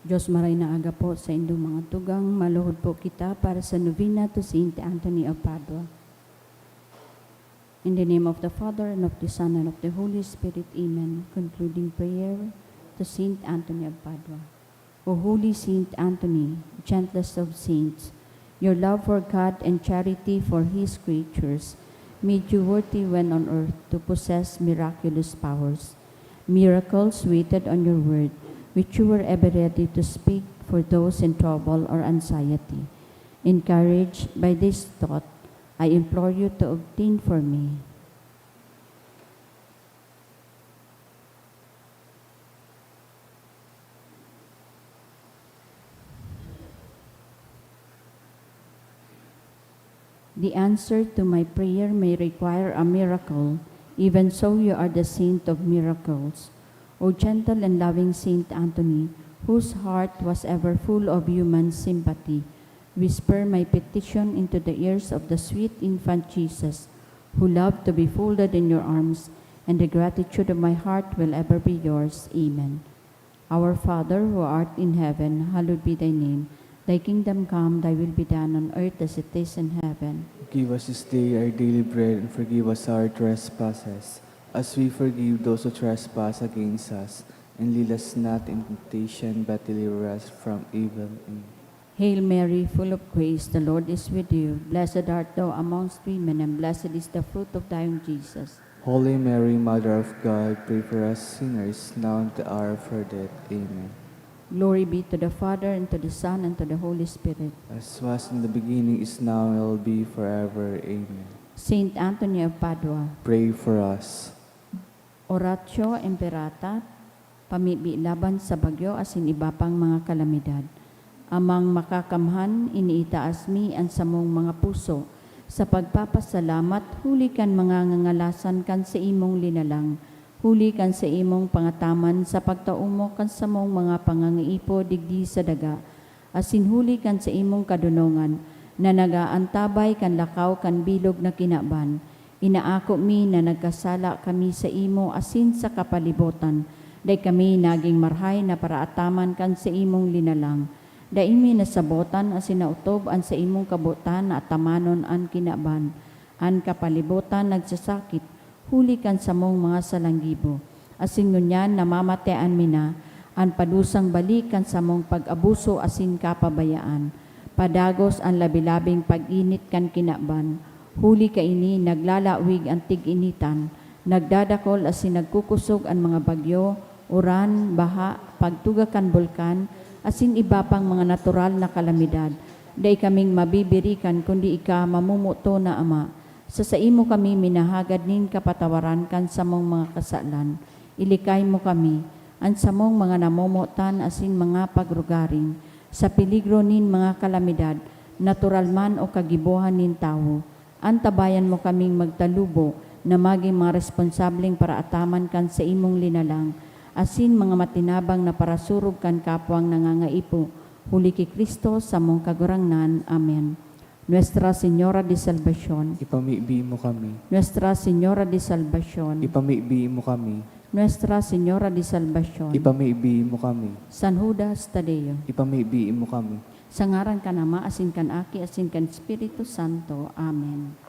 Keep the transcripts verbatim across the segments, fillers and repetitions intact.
Diyos, maray na aga po sa indong mga tugang. Maluhod po kita para sa novena to Saint Anthony of Padua. In the name of the Father, and of the Son, and of the Holy Spirit. Amen. Concluding prayer to Saint Anthony of Padua. O Holy Saint Anthony, gentlest of saints, your love for God and charity for His creatures made you worthy when on earth to possess miraculous powers. Miracles waited on your word, which you were ever ready to speak for those in trouble or anxiety. Encouraged by this thought, I implore you to obtain for me The answer to my prayer may require a miracle. Even so, you are the saint of miracles. O gentle and loving Saint Anthony, whose heart was ever full of human sympathy, whisper my petition into the ears of the sweet infant Jesus, who loved to be folded in your arms, and the gratitude of my heart will ever be yours. Amen. Our Father, who art in heaven, hallowed be thy name. Thy kingdom come, thy will be done on earth as it is in heaven. Give us this day our daily bread, and forgive us our trespasses, as we forgive those who trespass against us. And lead us not in temptation, but deliver us from evil. Amen. Hail Mary, full of grace, the Lord is with you. Blessed art thou amongst women, and blessed is the fruit of thy womb, Jesus. Holy Mary, Mother of God, pray for us sinners, now and at the hour of our death. Amen. Glory be to the Father, and to the Son, and to the Holy Spirit. As was in the beginning, is now, and will be forever. Amen. Saint Anthony of Padua. Pray for us. Oratio Imperata, pamibi laban sa bagyo asin iba pang mga kalamidad. Amang Makakamhan, iniitaas mi an samong mga puso sa pagpapasalamat huli kan mga ngangalasan kan saimong linalang, huli kan saimong pangataman sa pagtaumok kan samong mga pangangaipo digdi sa daga, asin huli kan saimong kadonongan na nag-aantabay kan lakaw kan bilog na kinaban. Inaako mi na nagkasala kami saimo asin sa kapalibotan. Dai kami nagin marahay na paraataman kan saimong linalang. Dai mi nasabotan asin naotob an saimong kabotan na atamanon an kinaban. An kapalibotan nagsasakit huli kan samong mga salanggibo, asin ngunyan namamatean mi na an padusang balik kan samong pag-abuso asin kapabayaan. Padagos an labi-labing pag-init kan kinaban. Huli kaini, naglalawig an tig-initan, nagdadakol asin nagkukosog an mga bagyo, uran, baha, pagtuga kan bulkan, asin iba pang mga natural na kalamidad. Dai kaming mabibirikan kundi ika, mamomoton na Ama. Sa saimo kami minahagad nin kapatawaran kan samong mga kasalan. Ilikay mo kami, an samong mga namomotan asin mga pagrugaring, sa peligro nin mga kalamidad, natural man o kagibohan nin tawo. Antabayan mo kaming magtalubo na magin mga responsableng paraataman kan saimong linalang, asin mga matinabang na parasurog kan kapwang nangangaipo, huli ki Cristo, samong Kagurangnan. Amen. Nuestra Señora de Salvacion. Ipamibi mo kami. Nuestra Señora de Salvacion. Ipamibi mo kami. Nuestra Señora de Salvacion. Ipamibi mo kami. San Judas Tadeo. Ipamibi mo kami. Sa ngaran kan Ama, asin kan Aki, asin kan Espiritu Santo. Amen.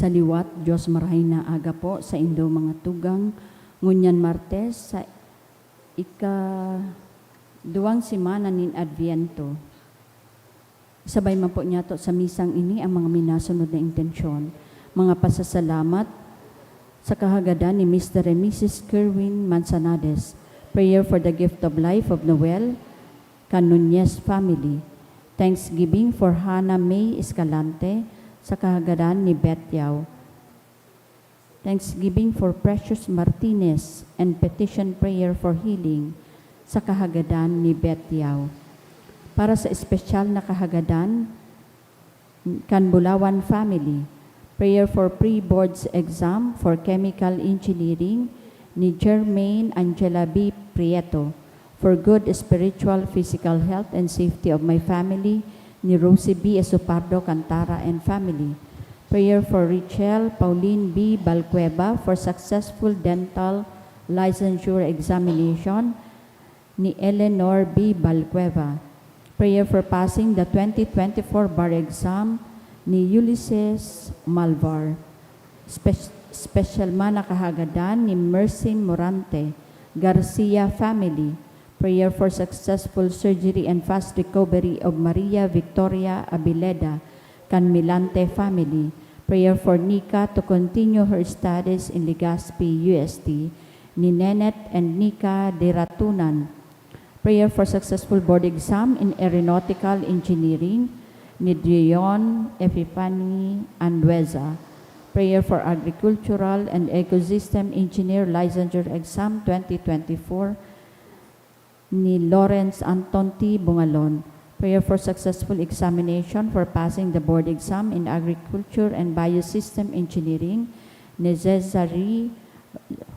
Sa liwat, Dios, marahay na aga po sa indo mga tugang. Ngunyan Martes, sa ika-duwang semana nin Adviento. Sabay man po niyato sa misang ini ang mga minasunod na intensyon. Mga pasasalamat sa kahagadan ni Mister and Missus Kerwin Manzanades. Prayer for the gift of life of Noel kan Nunez family. Thanksgiving for Hannah May Escalante sa kahagadan ni Beth Yao. Thanksgiving for Precious Martinez and petition prayer for healing sa kahagadan ni Beth Yao. Para sa espesyal na kahagadan kan Bulawan family, prayer for pre-boards exam for chemical engineering ni Germaine Angela B. Prieto, for good spiritual, physical health and safety of my family ni Rosie B. Esopardo Cantara and family. Prayer for Richelle Pauline B. Balcueva for successful dental licensure examination ni Eleanor B. Balcueva. Prayer for passing the twenty twenty-four bar exam ni Ulysses Malvar. Spe-, special man na kahagadan ni Mercy Morante, Garcia family. Prayer for successful surgery and fast recovery of Maria Victoria Abileda, kan Milante family. Prayer for Nika to continue her studies in Legazpi, U S T, ni Nenet and Nika Deratunan. Prayer for successful board exam in aeronautical engineering ni Dion Epiphany Andueza. Prayer for agricultural and ecosystem engineer licensure exam twenty twenty-four ni Lawrence Anton T. Bungalon. Prayer for successful examination for passing the board exam in agriculture and biosystem engineering ni Cesare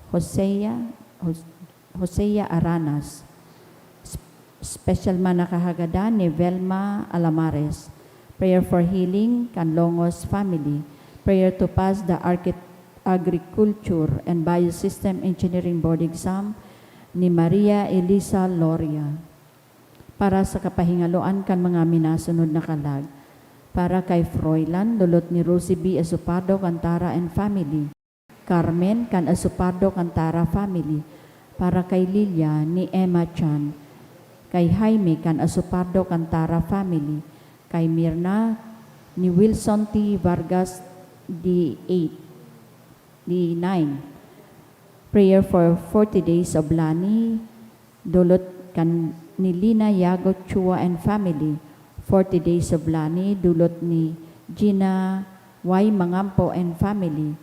Hosea, Hos-, Hosea Aranas. S-, special man na kahagadan ni Velma Alamares. Prayer for healing kan Longos family. Prayer to pass the archit-, agriculture and biosystem engineering board exam ni Maria Elisa Loria. Para sa kapahingaloan kan mga minasunod na kalag. Para kay Froilan, dulot ni Rosie B. Esopardo Cantara and family. Carmen kan Asopardo Cantara family, para kay Lilia ni Emma Chan, kay Jaime kan Asopardo Cantara family, kay Mirna ni Wilson T. Vargas D eight, D nine. Prayer for forty days of Lani, dulot kan ni Lina Yago Chua and family, forty days of Lani, dulot ni Gina Y. Mangampo and family,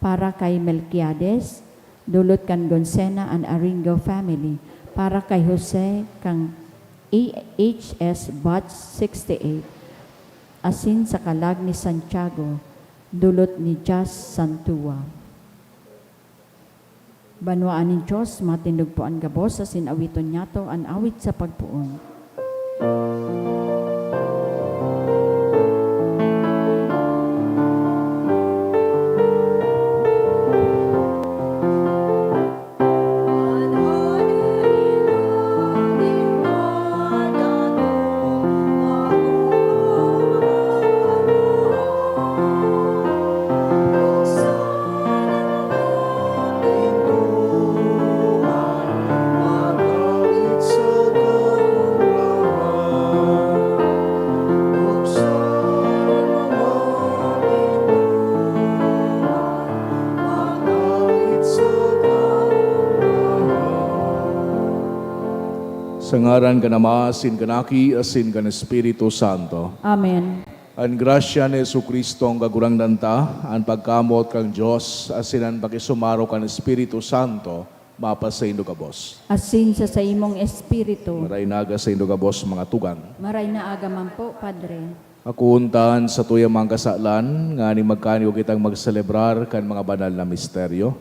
para kay Melquiades, dulot kan Gonsena and Aringo family, para kay Jose kan A H S Batch sixty-eight, asin sa kalag ni Santiago, dulot ni Jas Santua. Banwaan nin Dios, matindog po an gabos asin awiton niyato an awit sa pagpoon. Sa ngaran kan Ama, asin kan Aki, asin kan Espiritu Santo. Amen. An grasya ni Jesu-Cristo, an Kagurangnan ta, an pagkamoot kan Dios, asin an pakisumaro kan Espiritu Santo, mapasaindo gabos. Asin sa saimong espiritu. Maray na aga saindo gabos, mga tugang. Maray na aga man po, Padre. Akoon ta an satuyang mga kasalan, nganing magkaniyo kitang magselebrar kan mga banal na misteryo.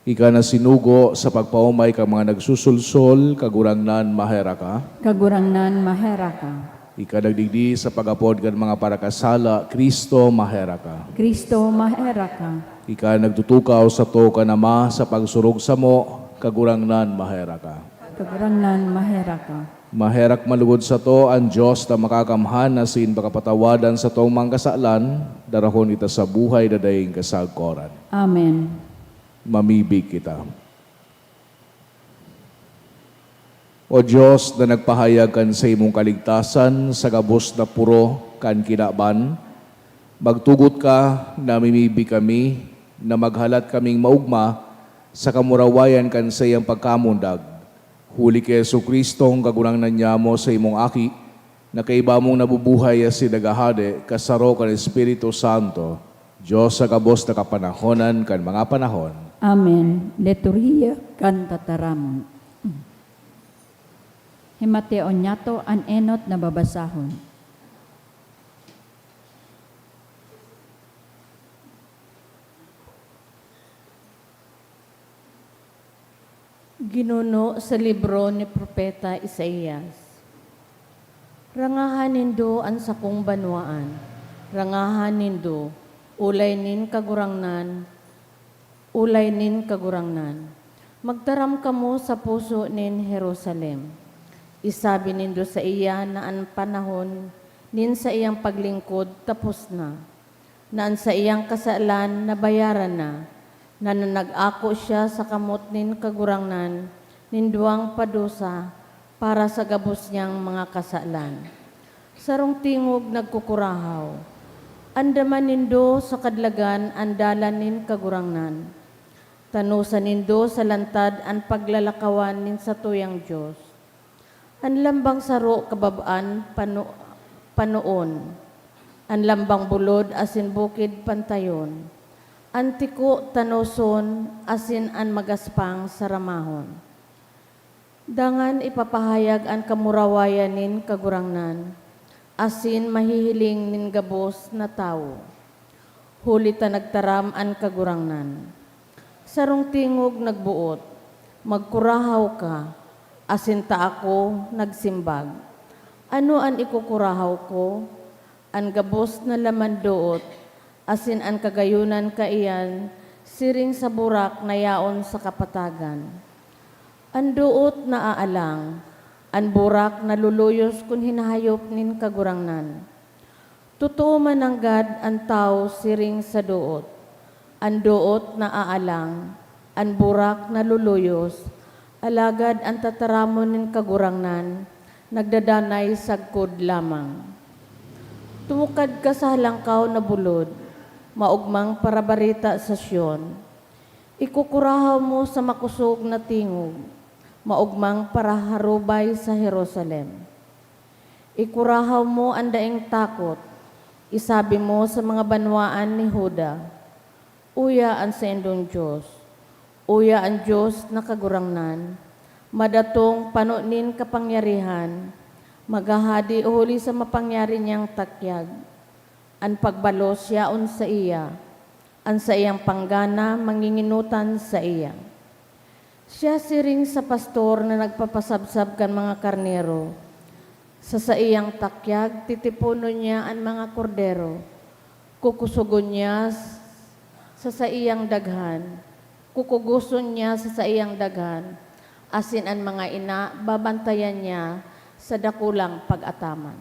Ika na sinugo sa pagpaomay kan mga nagsusulsol, Kagurangnan, maheraka. Kagurangnan, maheraka. Ika nagdigdi sa pag-apod kan mga parakasala, Cristo, maheraka. Cristo, maheraka. Ika nagtutukaw sato kan Ama sa pagsurog samo, Kagurangnan, maheraka. Kagurangnan, maheraka. Maherak man lugod sato an Dios na Makakamhan asin pakapatawadan satong mga kasalan, darahon kita sa buhay na daing kasagkoran. Amen. Mamibi kita. O Dios na nagpahayag kan saimong kaligtasan sa gabos na poro kan kinaban, magtugot ka na mimibi kami na maghalat kaming maogma sa kamurawayan kan saiyang pagkamundag. Huli ki Jesu-Cristong Kagurangnan nyamo, saimong Aki, na kaiba mong nabubuhay asin naghahade kasaro kan Espiritu Santo, Dios sa gabos na kapanahonan kan mga panahon. Amen. Liturhiya kan Tataramon. Himateon niyato an enot na babasahon. Ginuno sa libro ni Propeta Isaias, "Rangahan nindo an sakong banwaan, rangahan nindo, ulay nin Kagurangnan, ulay nin Kagurangnan. Magtaram kamo sa puso nin Jerusalem. Isabi nindo saiya na an panahon nin saiyang paglingkod tapos na, na an saiyang kasalan nabayaran na, na, na nag-ako siya sa kamot nin Kagurangnan nin duwang padusa para sa gabos niyang mga kasalan." Sarong tingog nagkukurahaw, "Andaman nindo sa kadlagan an dalan nin Kagurangnan. Tanosa nindo sa lantad an paglalakawan nin satuyang Dios. An lambang saro kabab-an pano-, panoon, an lambang bulod asin bukid pantayon, an tiko tanoson asin an magaspang saramahon. Dangan ipapahayag an kamurawayan nin Kagurangnan, asin mahihiling nin gabos na tawo, huli ta nagtaram an Kagurangnan." Sarong tingog nagboot, "Magkurahaw ka." Asin ta ako nagsimbag, "Ano an ikukurahaw ko? An gabos na laman doot, asin an kagayonan kaiyan siring sa burak na yaon sa kapatagan. An doot naaalang, an burak naluluyos kun hinahayop nin Kagurangnan. Totoo man nanggad an tawo siring sa doot. An doot naaalang, an burak naluluyos, alagad an tataramon nin Kagurangnan nagdadanay sagkod lamang. Tumukad ka sa halangkaw na bulod, maogmang parabareta sa Sion. Ikukurahaw mo sa makosog na tingog, maogmang paraharubay sa Jerusalem. Ikurahaw mo an daing takot, isabi mo sa mga banwaan ni Juda, 'Uya an saindong Dios, uya an Dios na Kagurangnan, madatong pano nin kapangyarihan, maghahade huli sa mapangyari niyang takyag. An pagbalos yaon saiya, an saiyang panggana mangingenotan saiya.' Siya siring sa pastor na nagpapasabsab kan mga karnero. Sa saiyang takyag titiponon niya an mga kordero. Kukusogon niya s-, sa saiyang daghan, kukugoson niya sa saiyang daghan, asin an mga ina babantayan niya sa dakulang pag-ataman.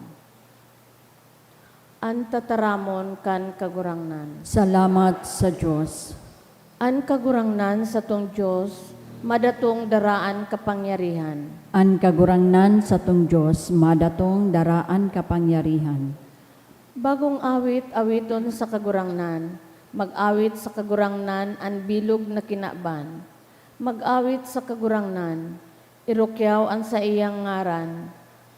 An tataramon kan Kagurangnan. Salamat sa Dios. An Kagurangnan satong Dios madatong daraan kapangyarihan. An Kagurangnan satong Dios madatong daraan kapangyarihan. Bagong awit awiton sa Kagurangnan, mag-awit sa Kagurangnan an bilog na kinaban. Mag-awit sa Kagurangnan, irukyaw an saiyang ngaran,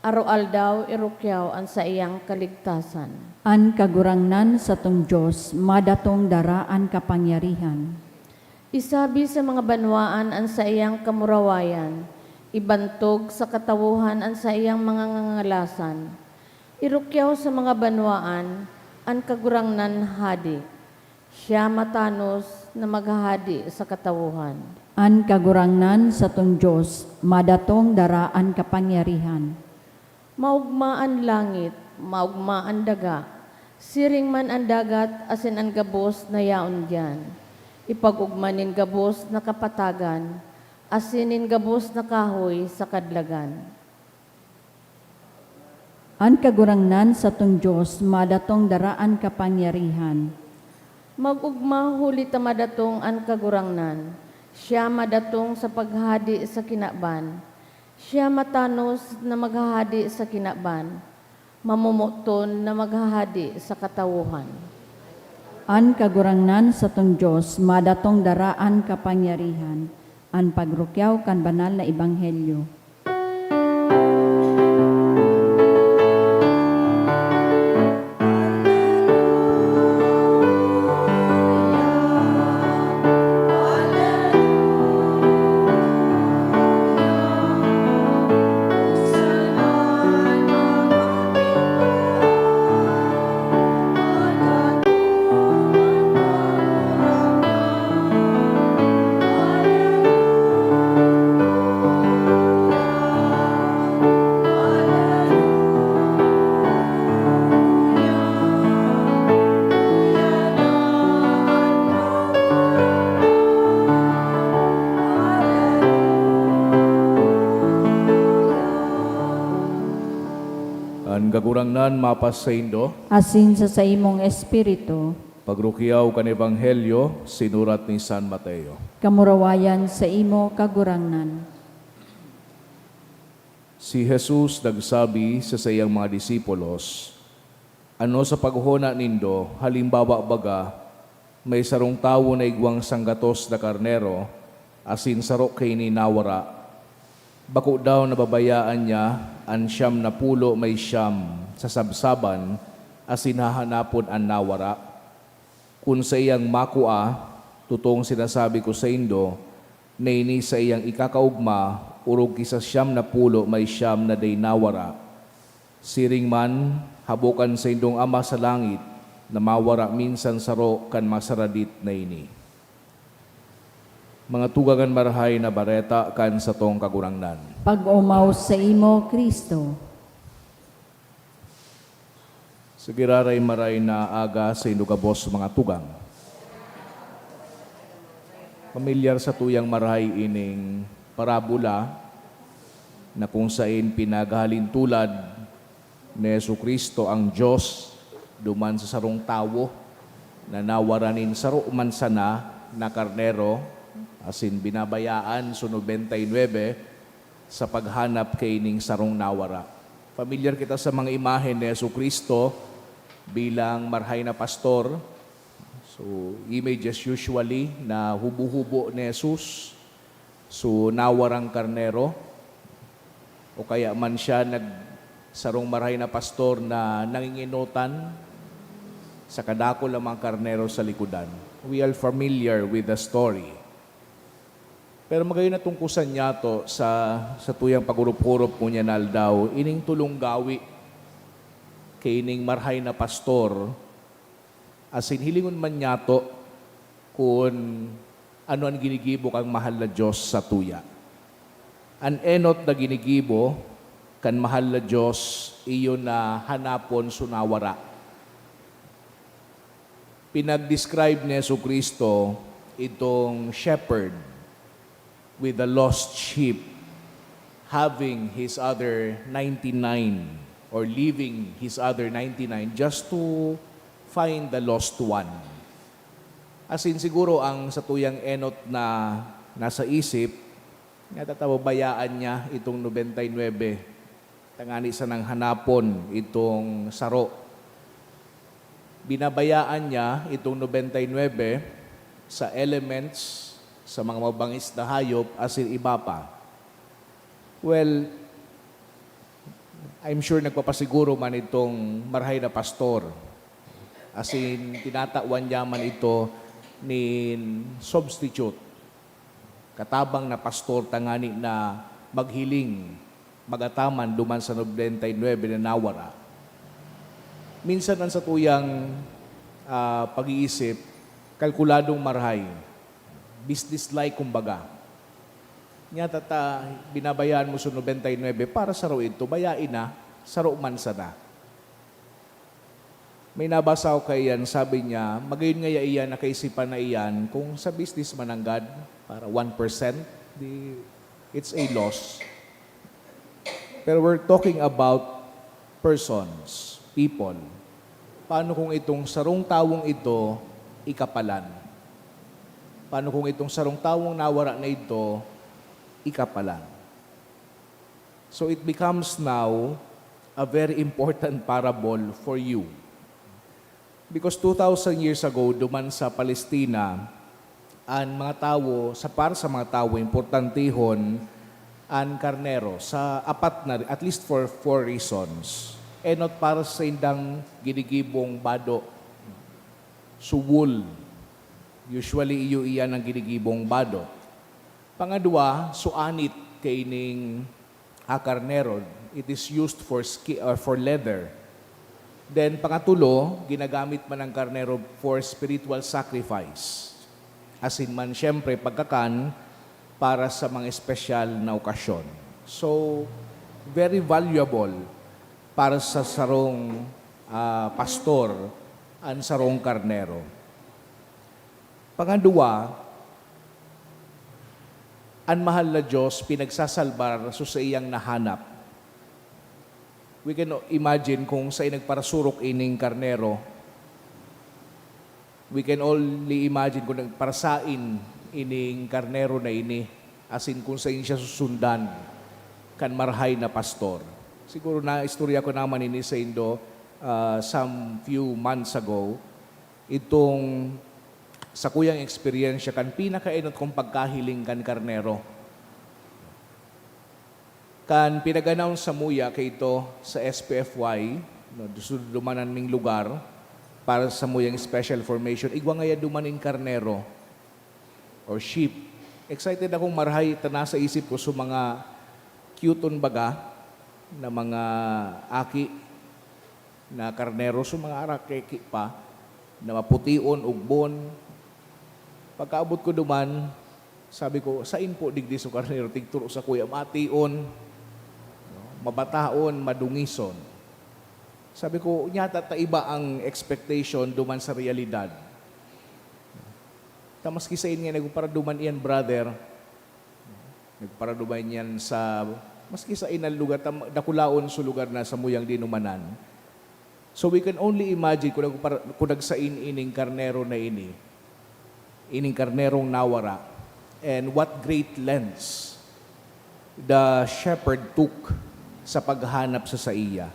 aroaldaw irukyaw an saiyang kaligtasan. An Kagurangnan satong Dios madatong daraan kapangyarihan. Isabi sa mga banwaan an saiyang kamurawayan, ibantog sa katawohan an saiyang mga ngangalasan. Irukyaw sa mga banwaan an Kagurangnan hade. Siya matanos na maghahade sa katawohan. An Kagurangnan satong Dios madatong daraan kapangyarihan. Maogma an langit, maogma an daga, siring man an dagat asin an gabos na yaon diyan. Ipag-ogma nin gabos na kapatagan asin nin gabos na kahoy sa kadlagan. An Kagurangnan satong Dios madatong dara an kapangyarihan. Mag-ogma huli ta madatong an Kagurangnan. Siya madatong sa paghahade sa kinaban. Siya matanos na maghahade sa kinaban. Mamomoton na maghahade sa katawohan. An Kagurangnan satong Dios madatong dara an kapangyarihan. An pagrukyaw kan banal na ebanghelyo. An Kagurangnan mapasaindo. Asin sa saimong espiritu. Pagrukyaw kan Ebanghelyo sinurat ni San Mateo. Kamurawayan saimo, Kagurangnan. Si Jesus nagsabi sa saiyang mga disipulos, "Ano sa paghona nindo, halimbawa baga, may sarong tawo na igwang sanggatos na karnero, asin saro kaini nawara? Bako daw na babayaan niya an siyam na pulo may siyam sa sabsaban asin hahanapon an nawara? Kun saiyang makua, totoong sinasabi ko saindo, na ini saiyang ikakaogma orog ki sa siyam na pulo may siyam na dai nawara. Siring man, habo kan saindong Ama sa langit na mawara minsan saro kan masaradit na ini." Mga tugang kan Marahay na Bareta kan satong Kagurangnan. Pag-omaw saimo, Cristo. Sa giraray maray na aga saindo gabos, mga tugang. Pamilyar satuyang marahay ining parabola na kung saen pinaghalintulad ni Jesu-Cristo ang Dios duman sa sarong tawo na nawara nin saro man sana na karnero asin binabayaan so nobenta y nuebe sa paghanap kaining sarong nawara. Pamilyar kita sa mga imahen ni Jesu-Cristo bilang marahay na pastor. So, images usually na hubo-hubo ni Jesus. So, nawarang karnero. O kaya man siya nag-, sarong marahay na pastor na nangingenotan sa kadakul na mga karnero sa likodan. We are familiar with the story. Pero magayon na tungkusan niyato sa, sa tuyang pag-urop-hurop ngunyan na aldaw, ining tolong gawi kaining marahay na pastor, asin hilingon man niyato kun ano an ginigibo kan mahal na Dios sa tuya. An enot na ginigibo kan mahal na Dios iyo na hanapon so nawara. Pinag-describe ni Jesu-Cristo itong shepherd with the lost sheep having his other ninety-nine or leaving his other ninety-nine just to find the lost one. Asin siguro ang satuyang enot na nasa isip, nga tatababayaan niya itong nobenta y nuebe tangani sanang hanapon itong saro. Binabayaan niya itong nobenta y nuebe sa elements, sa mga mabangis na hayop, asin iba pa. Well, I'm sure nagpapasiguro man itong marahay na pastor. Asin tinatawan niya man ito nin substitute, katabang na pastor tangani na maghiling, magataman duman sa nobenta y nuebe na nawara. Minsan an satuyang, ah, pag-iisip, kalkuladong marahay, business-like kumbaga. Nya tata, binabayaan mo sa nobenta y nuebe para saro idto, bayae na, saro man sana. May nabasa ako kaiyan, sabi niya, magayon ngaya iyan na kaisipan na iyan, kung sa business mananggad, para one percent, di, it's a loss. Pero we're talking about persons, people. Paano kung itong sarong tawong ito ikapalan? Paano kung itong sarong tawong nawara na ito ikapalan? So it becomes now a very important parable for you. Because two thousand years ago, duman sa Palestina, an mga tawo, sa, para sa mga tawo, importantehon an karnero sa apat na, at least for four reasons. Enot, para sa indang ginigibong bado, so wool. Usually, iyo iyan ang ginigibong bado. Pangadwa, so anit kaining, ah, karnero. It is used for ski-, or for leather. Then, pangatulo, ginagamit man ang karnero for spiritual sacrifice. Asin man, siyempre, pagkakan para sa mga espesyal na okasyon. So, very valuable para sa sarong, ah, pastor an sarong karnero. Pangadwa, an mahal na Diyos pinagsasalbar sa saiyang nahanap. We can imagine kung saen nagparasurok ining karnero. We can only imagine kung nagparasain ining karnero na ini, asin kung saen siya susundan kan marahay na pastor. Siguro naistorya ko naman ini saindo, ah, some few months ago. Itong sakuyang eksperyensya kan pinakaenot kong pagkahiling kan karnero. Kan pinag-announce samuya kaito sa S P F Y, no, dumanan ming lugar para sa samuyang special formation, igwa ngaya duman nin karnero or sheep. Excited akong marahay ta nasa isip ko so mga cute-on baga na mga aki na karnero, so mga arakeki pa, na mapution, ugbon. Pagkaabot ko duman, sabi ko, "Saen po digdi so karnero?" Tigturo sakuya, maation, no? Mabataon, madungison. Sabi ko, "Nyata ta iba ang expectation duman sa realidad." Ta maski saen nga nagparaduman iyan, brother, nagparaduman iyan sa, maski sa inan lugar, ta dakulaon so lugar na samuyang dinumanan. So we can only imagine kung nagpara-, kung nagsain ining karnero na ini, ining karnerong nawara, and what great lengths the shepherd took sa paghanap sa saiya.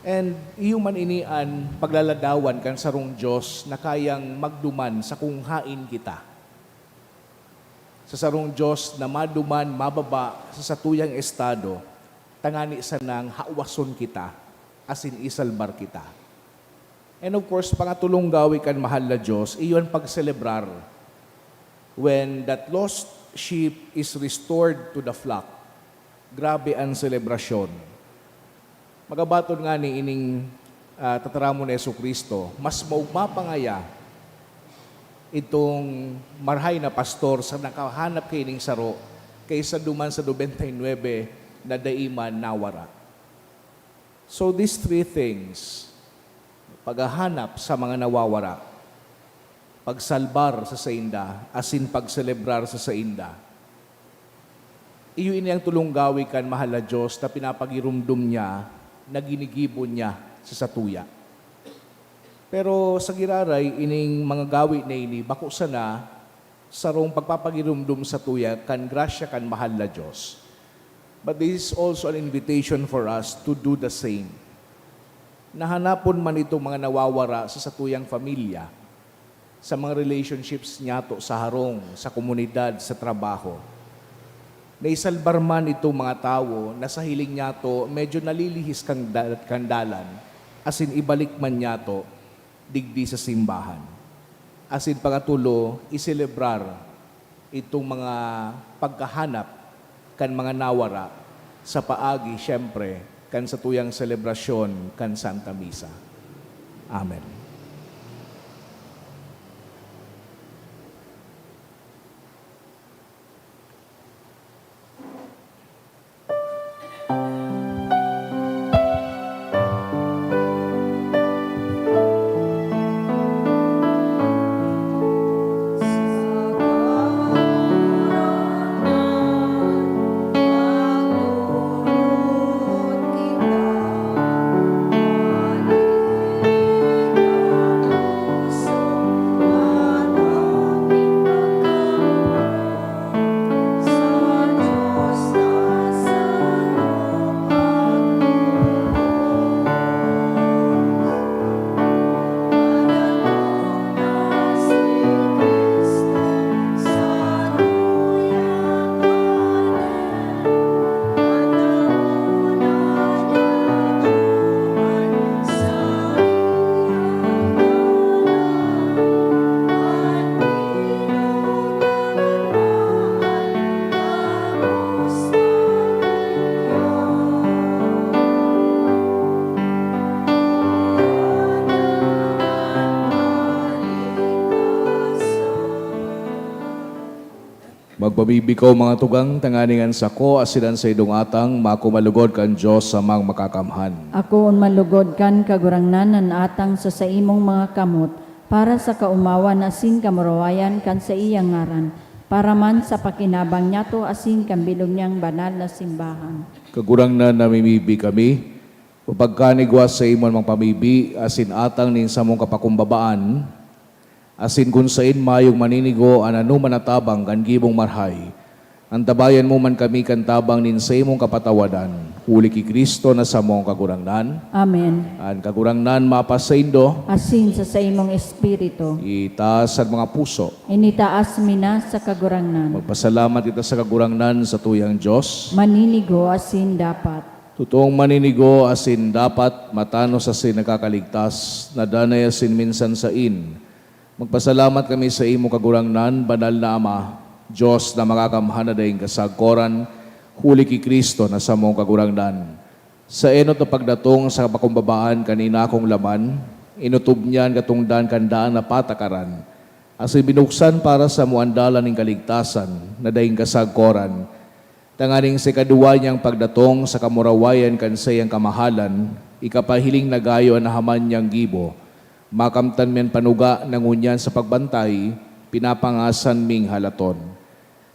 And iyo man ini an paglaladawan kan sarong Dios na kayang magduman sa kung haen kita. Sa sarong Dios na maduman, mababa sa satuyang estado, tangani sanang hawason kita, asin isalbar kita. And of course, pangatulong gawi kan mahal na Dios, iyo an pagselebrar. When that lost sheep is restored to the flock, grabe an selebrasyon. Magabaton ngani ining, ah, tataramon ni Jesu-Cristo, mas maogma pa ngaya itong marahay na pastor sa nakahanap kaining saro kaysa duman sa nobenta y nuebe na dai man nawara. So these three things, paghahanap sa mga nawawara, pagsalbar sa sainda, asin pagselebrar sa sainda, iyo ini ang tolong gawi kan mahal na Dios na pinapagiromdom niya na ginigibo niya sa satuya. Pero sa giraray, ining mga gawi na ini bako sana sarong pagpapagiromdom satuya kan grasya kan mahal na Dios. But this is also an invitation for us to do the same. Nahanapon man itong mga nawawara sa satuyang pamilya, sa mga relationships niyato sa harong, sa komunidad, sa trabaho. Naisalbar man itong mga tawo na sa hiling niyato medyo nalilihis kan da-, kan dalan, asin ibalik man niyato digdi sa simbahan. Asin pangatulo, iselebrar itong mga pagkahanap kan mga nawara sa paagi, siyempre, kan satuyang selebrasyon kan Santa Misa. Amen. Magpamibi kaw, mga tugang, tanganing an sako asin an saindong atang makumalugod kan Dios Amang Makakamhan. Akoon malugod kan Kagurangnan an atang sa saimong mga kamot, para sa kaomawan asin kamurawayan kan saiyang ngaran, para man sa pakinabang niyato asin kan bilog niyang banal na simbahan. Kagurangnan, namimibi kami, mapagkanigwa saimo an magpamibi asin atang nin samong kapakumbabaan, asin kun saen mayong maninigo an anoman na tabang kan gibong marhay, antabayan mo man kami kan tabang nin saimong kapatawadan, huli ki Cristo na samong Kagurangnan. Amen. An Kagurangnan mapasaindo. Asin sa saimong espiritu. Itaas an mga puso. Initaas mi na sa Kagurangnan. Magpasalamat kita sa Kagurangnan, sa tuyang Dios. Maninigo asin dapat. Totoong maninigo asin dapat, matanos asin nakakaligtas, na danay asin minsan sain. Magpasalamat kami saimo, Kagurangnan, banal na Ama, Dios na makakamhan na daing kasagkoran, huli ki Cristo na samong Kagurangnan. Sa enot na pagdatong sa kapakumbabaan kan inakong laman, inotob niya an katongdan kan daan na patakaran, asin binuksan para samo an dalan nin kaligtasan na daing kasagkoran, tanganing sa ikaduwa niyang pagdatong sa kamurawayan kan saiyang kamahalan, ikapahiling na gayo an nahaman niyang gibo. Makamtan mi an panuga na ngunyan sa pagbantay, pinapangasan ming halaton.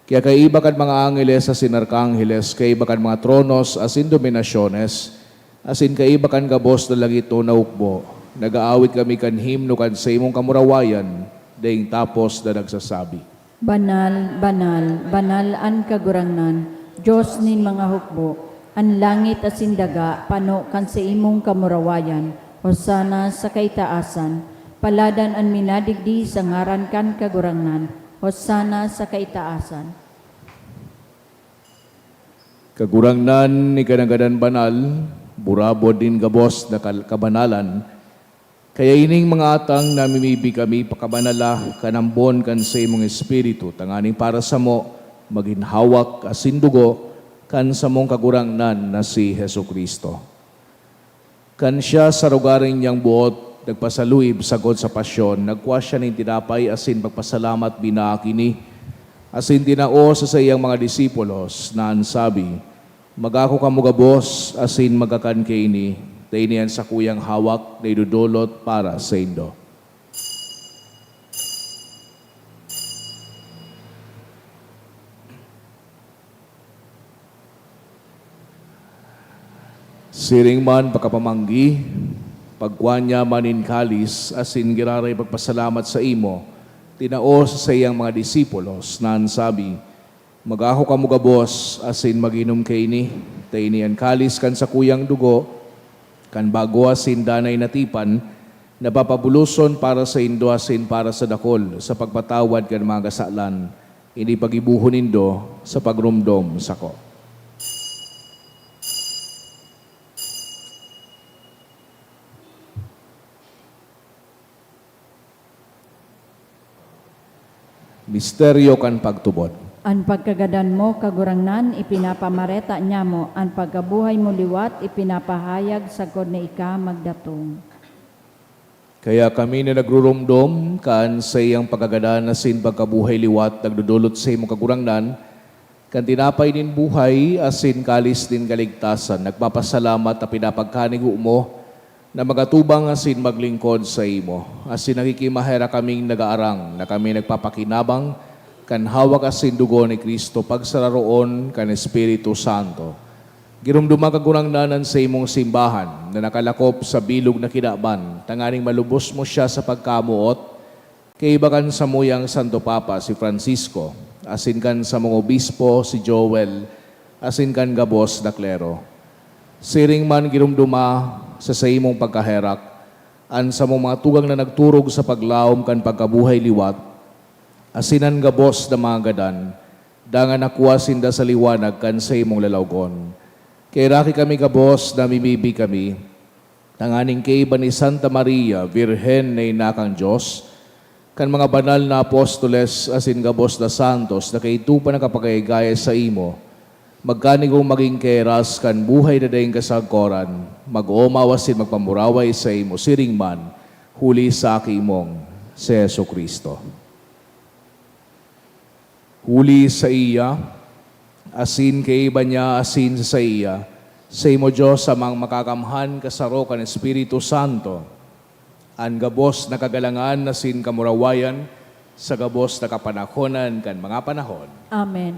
Kaya kaiba kan mga angheles asin arkangheles, kaiba kan mga tronos asin dominasyones, asin kaiba kan gabos na lagitnon na hukbo, nag-aawit kami kan himno kan saimong kamurawayan, daing tapos na nagsasabi, "Banal, banal, banal an Kagurangnan, Dios nin mga hukbo. An langit asin daga pano kan saimong kamurawayan. Hosana sa kaitaasan! Paladan an minadigdi sa ngaran kan Kagurangnan! Hosana sa kaitaasan!" Kagurangnan, ika na gadan banal, burabod nin gabos na kal-, kabanalan. Kaya ining mga atang namimibi kami, pakabanala kan ambon kan saimong Espiritu, tanganing para samo magin hawak asin dugo kan samong Kagurangnan na si Jesu-Cristo. Kan siya sa rogaring niyang boot nagpasaluib sagkod sa pasyon, nagkua siya nin tinapay asin pagpasalamat, binaak ini, asin tinao sa saiyang mga disipulos, na an sabi, "Mag-ako kamo gabos asin magkakan kaini, ta ini an sakuyang hawak na idodolot para saindo." Siring man pakapamanggi, pagkua niya man nin kalis asin giraray pagpasalamat saimo, tinao sa saiyang mga disipulos, na an sabi, "Mag-ako kamo gabos asin mag-inom kaini, ta ini an kalis kan sakuyang dugo, kan bago asin danay na tipan, na papabuloson para saindo asin para sa dakol sa pagpatawad kan mga kasalan. Ini paggibohon nindo sa pagromdom sako." Misteryo kan pagtubod. An pagkagadan mo, Kagurangnan, ipinapamareta niamo, an pagkabuhay mo liwat ipinapahayag sagkod na ika magdatong. Kaya kami na nagruromdom kan saiyang pagkagadan asin pagkabuhay liwat nagdodolot saimo, Kagurangnan, kan tinapay nin buhay asin kalis nin kaligtasan, nagpapasalamat ta pinapagkanigo mo na magatubang asin maglingkod saimo, asin nakikimaherak kaming nagaarang na kami nagpapakinabang kan hawak asin dugo ni Cristo pagsararoon kan Espiritu Santo. Giromdoma, Kagurangnan, an saimong simbahan na nakalakop sa bilog na kinaban, tanganing malubos mo siya sa pagkamoot, kaiba kan samuyang Santo Papa, si Francisco, asin kan samong obispo, si Joel, asin kan gabos na klero. Siring man, giromdoma sa saimong pagkaherak an samong mga tugang na nagturog sa paglaom kan pagkabuhay liwat, asin an gabos na mga gadan, dangan nakua sinda sa liwanag kan saimong lalawgon. Kaheraki kami gabos, namimibi kami, tanganing kaiba ni Santa Maria, Birhen na ina kan Dios, kan mga banal na apostoles asin gabos na santos na kaidto pa nakapagayagaya saimo, magkanigong magin kaheras kan buhay na daing kasagkoran, mag-omaw asin magpamuraway saimo siring man, huli sa Aki mong si Jesu-Cristo. Huli saiya, asin kaiba niya, asin sa saiya, saimo, Dios Amang Makakamhan, kasaro kan Espiritu Santo, an gabos na kagalangan asin kamurawayan sa gabos na kapanahonan kan mga panahon. Amen.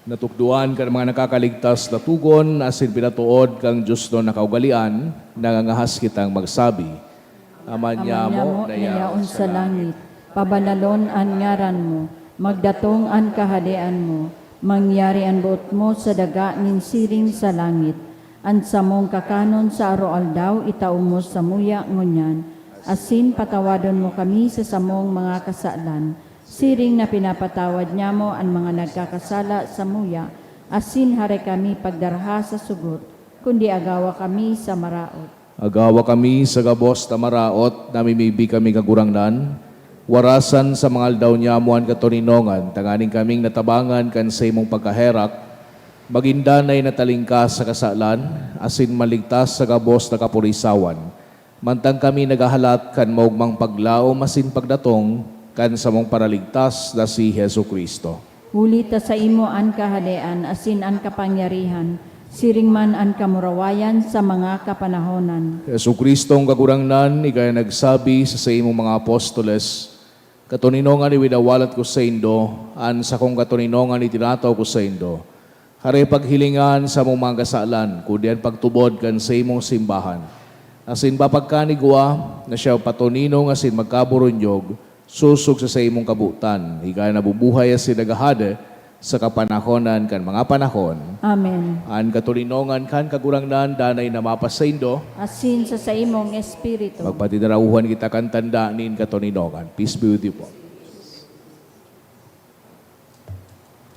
Natukdoan kan mga nakakaligtas na tugon asin pinatood kan diosnon na kaugalean, nangangahas kitang magsabi, Ama Ama niamo niamo na na yaon yaon sa sa langit, langit, pabanalon an ngaran mo, magdatong an kahadean mo, mangyari an boot mo sa daga nin siring sa langit. An samong kakanon sa aroaldaw itao mo samuya ngunyan, asin patawadon mo kami sa samong mga kasalan, siring na pinapatawad nyamo an mga nagkakasala samuya, asin hare kami pagdarha sa sugot, kundi agawa kami sa maraot. Agawa kami sa gabos na maraot, namimibi kami, Kagurangnan, warasan sa mga aldaw nyamo an katoninongan, tanganing kaming natabangan kan saimong pagkaherak, magin danay na talingkas sa kasalan, asin maligtas sa gabos na kapurisawan, mantang kami naghahalat kan maogmang paglaom asin pagdatong kan samong Paraligtas na si Jesu-Cristo. Huli ta saimo an kahadean asin an kapangyarihan, siring man an kamurawayan sa mga kapanahonan. Jesu-Cristong Kagurangnan, ika an nagsabi sa saimong mga apostoles, "Katoninongan iwinawalat ko saindo, an sakong katoninongan itinataw ko saindo." Hare paghilinga an samong mga kasalan, kundi an pagtubod kan saimong simbahan. Asin papagkanigwa na siya patoninong asin magkaburunyog, sosog sa saimong kabotan, ika na nabubuhay asin naghahade sa kapanahonan kan mga panahon. Amen. An katoninongan kan Kagurangnan danay na mapasaindo. Asin sa saimong espiritu. Magpatidarahuhan kita kan tanda nin katoninongan. Peace be with you po.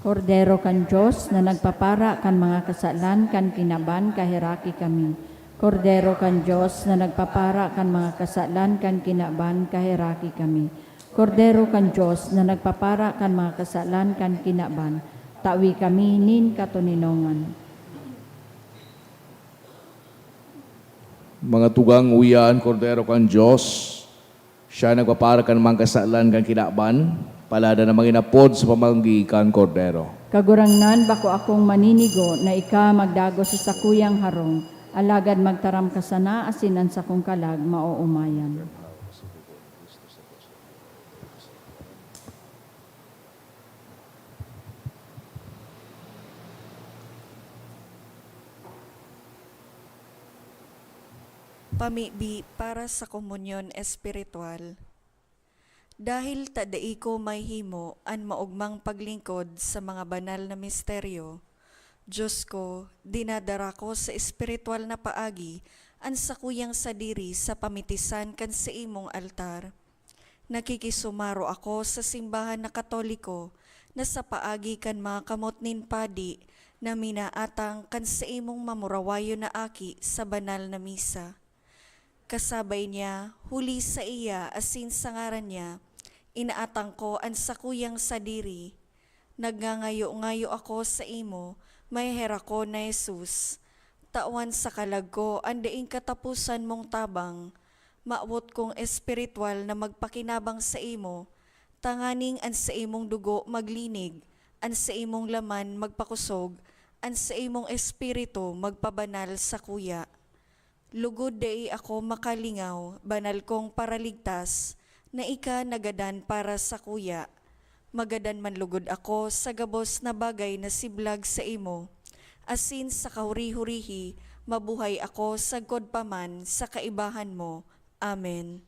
Kordero kan Dios na nagpapara kan mga kasalan kan kinaban, kaheraki kami. Kordero kan Dios na nagpapara kan mga kasalan kan kinaban, kaheraki kami. Kordero kan Dios na nagpapara kan mga kasalan kan kinaban, tawi kami nin katoninongan. Mga tugang, uya an Kordero kan Dios. Siya nagpapara kan mga kasalan kan kinaban, palada na manginapod sa pamanggi kan Kordero. Kagurangnan, bako akong maninigo na ika magdagos sa sakuyang harong, alagad magtaram ka sana asin an sakong kalag maoomayan. Pamibi para sa komunyon espiritual. Dahil ta dai ko mahimo an maogmang paglingkod sa mga banal na misteryo, Dios ko, dinadara ko sa espiritual na paagi an sakuyang sadiri sa pamitisan kan saimong altar. Nakikisumaro ako sa simbahan na Katoliko na sa paagi kan mga kamot nin padi na minaatang kan saimong mamurawayon na aki sa banal na misa. Kasabay niya, huli saiya asin sa ngaran niya, inaatang ko an sakuyang sadiri. Nagngangayo-ngayo ako saimo, maheherak ko na Jesus. Tawan sa kalag ko an daing kataposan mong tabang. Mawot kong espiritual na magpakinabang saimo, tanganing an saimong dugo maglinig, an saimong laman magpakosog, an saimong espiritu magpabanal sakuya. Lugod dai ako makalingaw, banal kong Paraligtas, na ika nagadan para sakuya. Magadan man lugod ako sa gabos na bagay na siblag saimo, asin sa kahuri-hurihi mabuhay ako sagkod pa man sa kaibahan mo. Amen.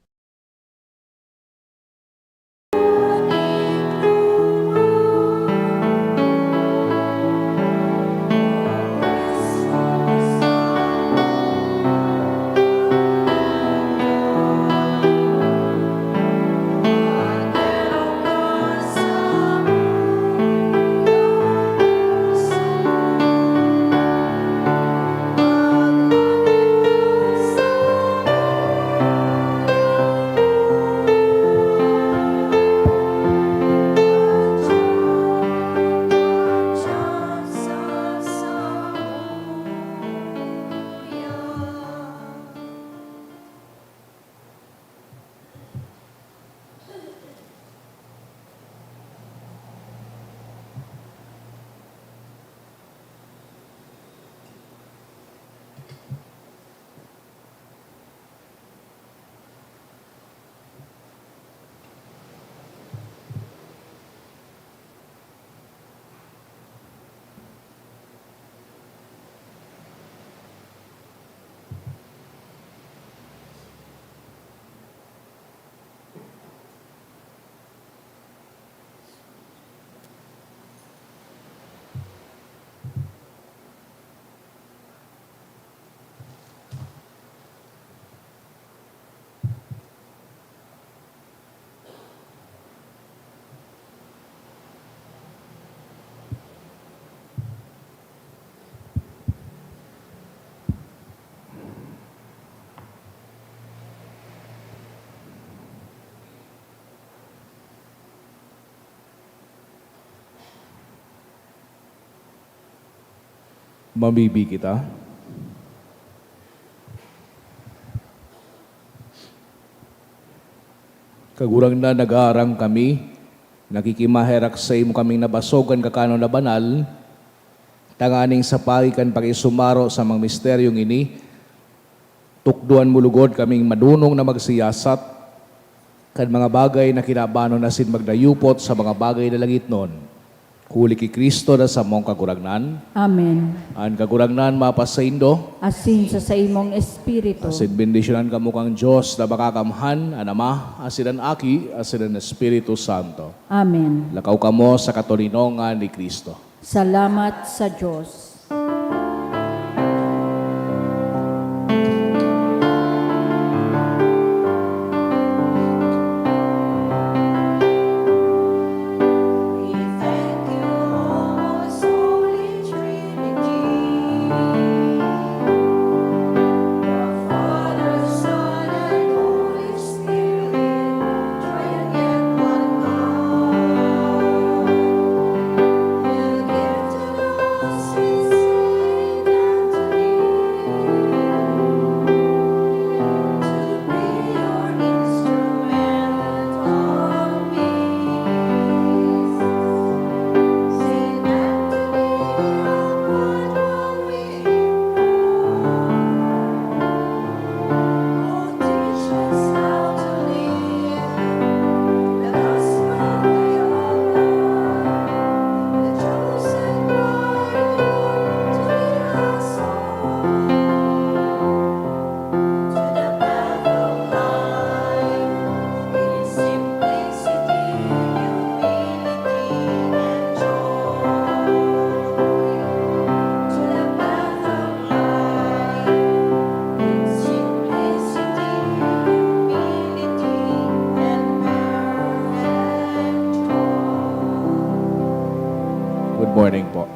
Mamibi kita. Kagurangnan, nagaarang kami, nakikimaherak saimo kaming nabasog kan kakanon na banal, tanganing sa pagi kan pakisumaro sa mga misteryong ini, tukdoan mo lugod kaming madunong na magsiyasat kan mga bagay na kinabanon asin magdayupot sa mga bagay na langitnon. Huli ki Cristo na samong Kagurangnan. Amen. An Kagurangnan mapasaindo. Asin sa saimong espiritu. Asin bendisyonan kamo kan Dios na Makakamhan, an Ama, asin an Aki, asin an Espiritu Santo. Amen. Lakaw kamo sa katoninongan ni Cristo. Salamat sa Dios. We thank you, O most holy Trinity, the Father, Son, and Holy Spirit, triune yet one God. You give to us this sweet and to give, to be your instrument of peace. Saint Anthony of Padua, we implore. Good morning po.